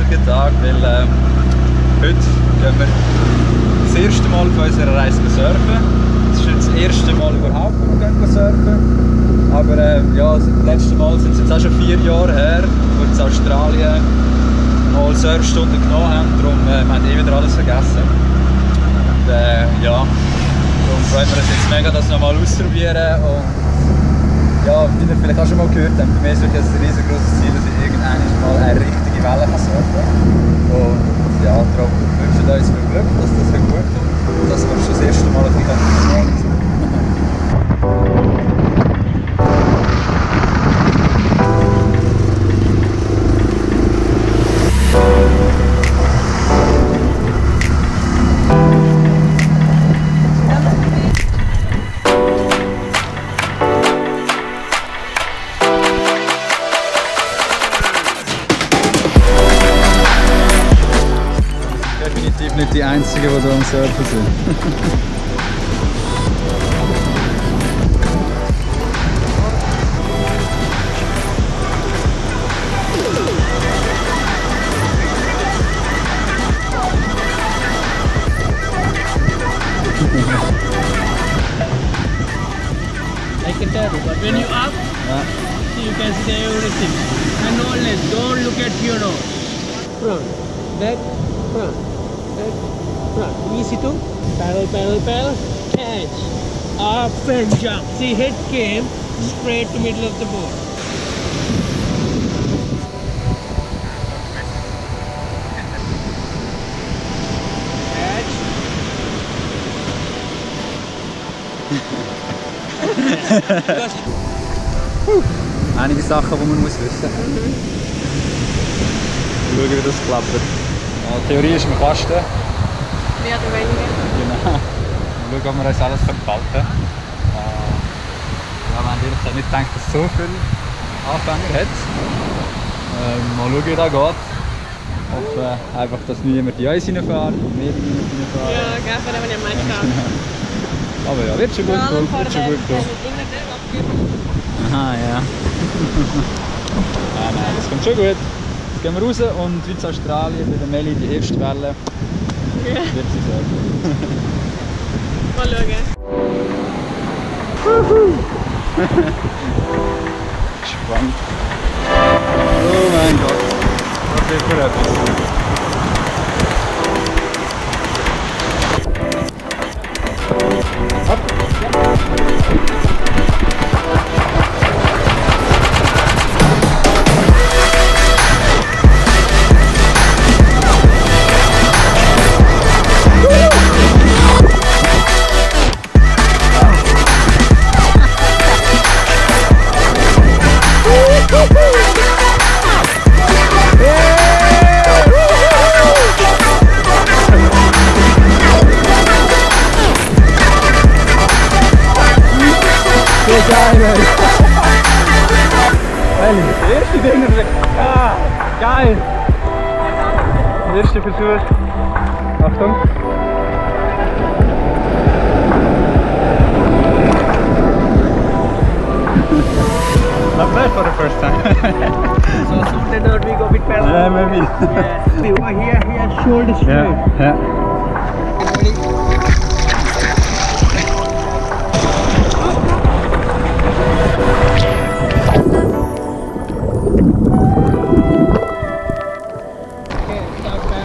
gemütlichen Tag, weil heute gehen wir das erste Mal auf unserer Reise surfen. Das ist jetzt das erste Mal überhaupt, wo wir gehen surfen. Aber ja, das letzte Mal sind es jetzt auch schon 4 Jahre her, wo wir in Australien mal Surfstunden genommen haben. Darum wir haben wir wieder alles vergessen. Und ja, darum freuen wir uns jetzt mega, das nochmal auszuprobieren. Und ja, wie ihr vielleicht auch schon mal gehört habt, für mich ist es ein riesengroßes Ziel, dass ich irgendwann mal eine richtige Welle surfen kann. Und ja, darum wünschen wir uns viel Glück, dass das gut kommt und dass wir schon das erste Mal ein bisschen sind. Definitiv nicht die Einzigen, die hier am Surfen sind. I can tell you, but when you up, you can see everything. And always don't look at your nose. Front, back, front, back, front. Easy to paddle, paddle, paddle, catch, up and jump. See, head came straight to middle of the board. Einige Sachen, die man wissen muss. Schauen, wie das klappt. Ja, die Theorie ist im Kasten. Mehr oder weniger. Genau. Schauen, ob wir uns alles behalten können. Ja, wir haben ehrlich gesagt nicht gedacht, dass es so viele Anfänger hat. Mal schauen, wie das geht. Hoffen einfach, dass niemand in uns reinfährt, wir in uns reinfahren. Ja, gell, von dem habe ich am meisten Angst. Aber ja, wird schon gut gehen. Wird schon gut gehen. Aha, ja. Nein, das kommt schon gut. Jetzt gehen wir raus und wie in Australien bei der Melli die erste Welle wird sie surfen. Mal schauen. Spannend. Oh mein Gott. Was wird für etwas? Das erste Ding, ah, geil! Der erste Versuch. Achtung! Not bad for the first time. So sometimes we go with paddle. Yeah, maybe. Yeah. Here, shoulder straight. Yeah.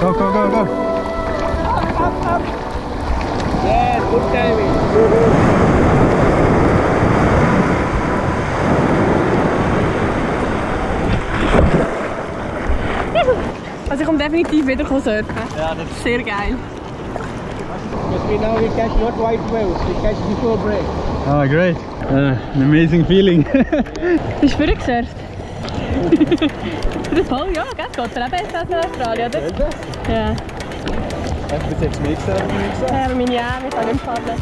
Go, go, go, go! Up. Yeah, good timing. Also ich komme definitiv wieder surfen. Ja, das ist sehr geil. because we catch not white waves, we catch before break. Oh, great! An amazing feeling. Bist du vorher gesurft? Das voll, ja, gell? Geht dir auch besser als in Australien, oder? Ja. Hast du bis jetzt mehr gesehen? Ja, aber meine auch, wir können nicht paddeln.